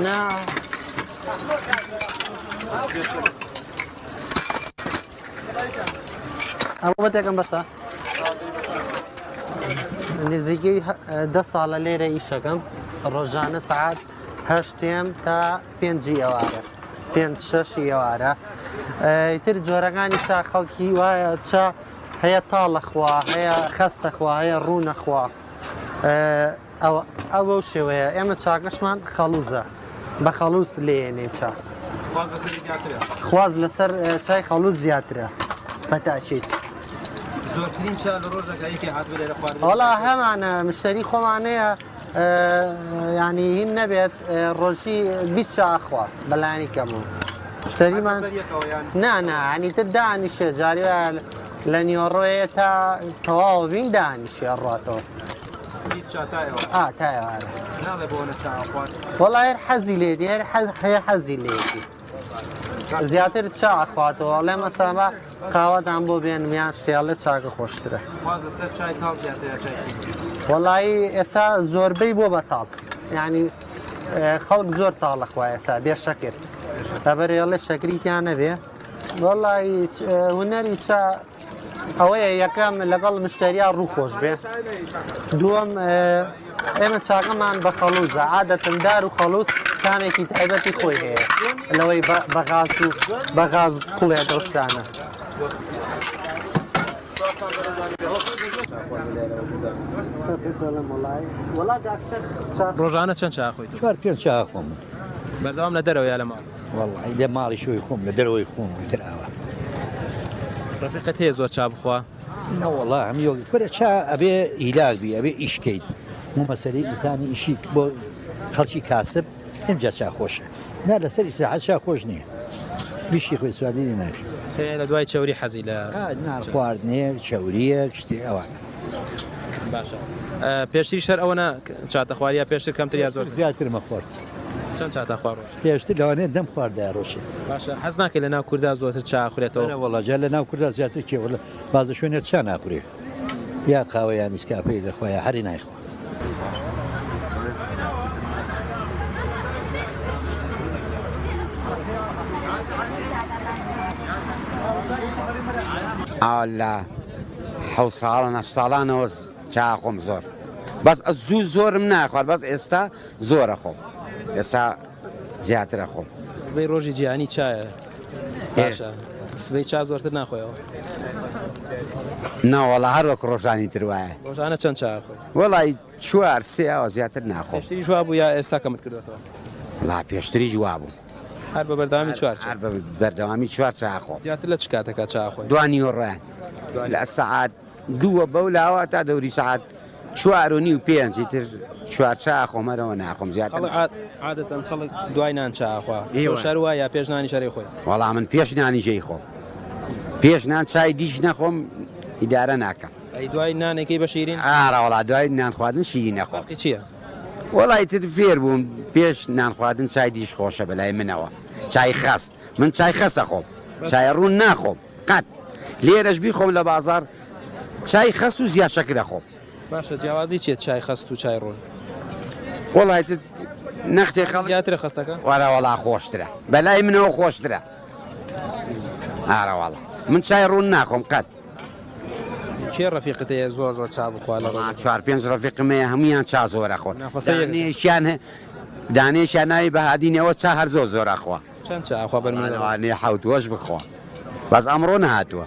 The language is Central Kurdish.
نا. ئەوە بەتێکم بەسە نزیکەی دە ساڵە لێرە ئیشەکەم ڕۆژانە سعات هەشتێم تا پێنجی ئێوارە پێنج شەشی ئێوارە ئیتر جۆرەکانی چا خەڵکی وایە چا هەیە تاڵەخوا هەیە خەستەخوا هەیە ڕوونەخوا ئەوە ئەو بەو شێوەیە ئێمە چاکەشمان خەڵوزە بە خەڵوز لێنێ چا خواز لەسەر چای خەڵوز زیاترە بەتاکیت زۆرترین چا لە ڕۆژەکە یەکێ هاتبێ لێرە خواردن وەڵا هەمانە مشتری خۆمانەیە ینی هین نەبێت ڕۆژی 20 چا ئەخوا بەلایانی کەمەوە مشتریمان نا نا ینی تر دانیشێ جاری لە نیوەڕۆیە تا تەواو بین دانیشێ ئەڕاتەوە ئا تا ئێوارە وەڵا هەر حەزی لێدی هەر حەز هەیە حەزی لێدی زیاتر چا ئەخواتەوە ئەڵێ مەسەلەن با قاوەتان بۆ بێنم یان شتێ ئەڵێ چاکە خۆشترە وەڵایی ئێستا زۆربەی بۆ بەتاڵ یعنی خەڵک زۆر تاڵە خوا ئێستا بێ شەکر لەبەر ئەڵێ شەکری تیا نەبێ وەڵایی هونەری چا ئەوەیە یەکەم لەگەڵ مشتەریا ڕوو خۆش بێ دووەم ئێمە چاکەمان بە خەڵوزە عادەتەن دار و خەڵوز تامێکی تایبەتی خۆی هەیە لەوەی بە غاز و بە غاز کوڵێ دەشتانە. ڕۆژانە چەند چا خۆیت؟ چوار پێنج چا خۆم. بەردەوام لە دەرەوە یا لە ماڵ؟ وەڵی لە ماڵی شوی خۆم لە دەرەوەی خۆم ئیتر ئاوا. ڕەفیقت هەیە زۆر چا بخوا؟ نەوەڵا هەم یۆ کورە چا ئەبێ هیلاک بی ئەبێ ئیش کەیت مو مەسەلەی ئینسانی ئیشی بۆ خەڵکی کاسب ئینجا چا خۆشە نا لەسەر ئیسراحەت چا خۆش نییە بیشی خۆی سوادی لێ ناکەی. هەیە لە دوای چەوری حەزی لە نان خواردنێک چەوریەک شتێ ئەوانە. باشە پێشتریش هەر ئەوەنە چاتە خوارد یا پێشتر کەمتر یا زۆرتر؟ زیاترمە خوارد. چەند چاتە خوارد ڕۆژێ؟ پێشتر لەوانەیە دەم خواردایە ڕۆژێ. باشە حەز ناکەی لە ناو کوردا زۆرتر چا ئەخورێتەوە؟ ئەرە وەڵا جا لە ناو کوردا زیاتر کێ وەڵا بازە شوێنێ چا ناخورێ یا قاوە یا نیسکافەی دەخوا یا هەری نایخوا. ئا لە حەو ساڵان هەشت ساڵانەوە چا ئەخۆم زۆر بەس زوو زۆرم ناخوارد بەس ئێستا زۆر ئەخۆم ئێستا زیاتر ئەخۆم. سبەی ڕۆژی جیهانی چایە باشە سبەی چا زۆرتر ناخۆیەوە؟ نەوەڵا هەر وەک ڕۆژانی تر وایە. ڕۆژانە چەند چا ئەخۆی؟ وەڵای چوار سێ ئەوە زیاتر ناخۆم. پێشتریش وابوو یا ئێستا کەمت کردۆتەوە؟ وەڵا پێشتریش وابوو. هەر بە بەردەوامی چوار چا؟ هەر بە بەردەوامی چوار چا ئەخۆم. زیاتر لە چ کاتێکا چا ئەخۆی؟ دوانیوەڕۆیان لە سەعات دووە بەو لاوە تا دەوری سەعات چوار و نیو پێنج ئیتر چوار چا ئەخۆم هەرەوە ناخۆم زیاتر خەڵک عادەتەن خەڵک دوای نان چا ئەخوا ئێوە. تۆش هەر وایە یا پێش نانیش هەر ئەیخۆی؟ وەڵا من پێش نانیش ئەیخۆم پێش نان چای دیش نەخۆم ئیدارە ناکەم. ئەی دوای نانێکەی بە شیرین؟ ئارە وەڵا دوای نان خواردن شیرین ئەخۆم. فەرقی چییە؟ وەڵا ئیتر فێر بووم پێش نان خواردن چای دیش خۆشە بەلای منەوە چای خەست من چای خەست ئەخۆم چای ڕوون ناخۆم. قەت. لێرەش بیخۆم لە بازاڕ چای خەست و زیاد شەکر ئەخۆم. باشە جیاوازی چیە چای خەست و چای ڕوون؟ وەڵا ئیتر نەختێ خەڵک زیاترە خەستەکە؟ وەرە وەڵا خۆشترە بەلای منەوە خۆشترە ئارە وەڵا من چای ڕوون ناخۆم قەت. کێ ڕەفیقت هەیە زۆر زۆر چا بخوا لە ڕۆژێکدا؟ چوار پێنج ڕەفیقم هەیە هەموویان چا زۆر ئەخۆن نافەسەی یەک دانەیەکیان هەیە دانەیەکیان ناوی بەهادینە ئەوە چا هەر زۆر زۆر ئەخوا. چەند چا ئەخوا بەرمێ لە لەوانەیە حەوتوەش بخوا بەس ئەمڕۆ نەهاتووە.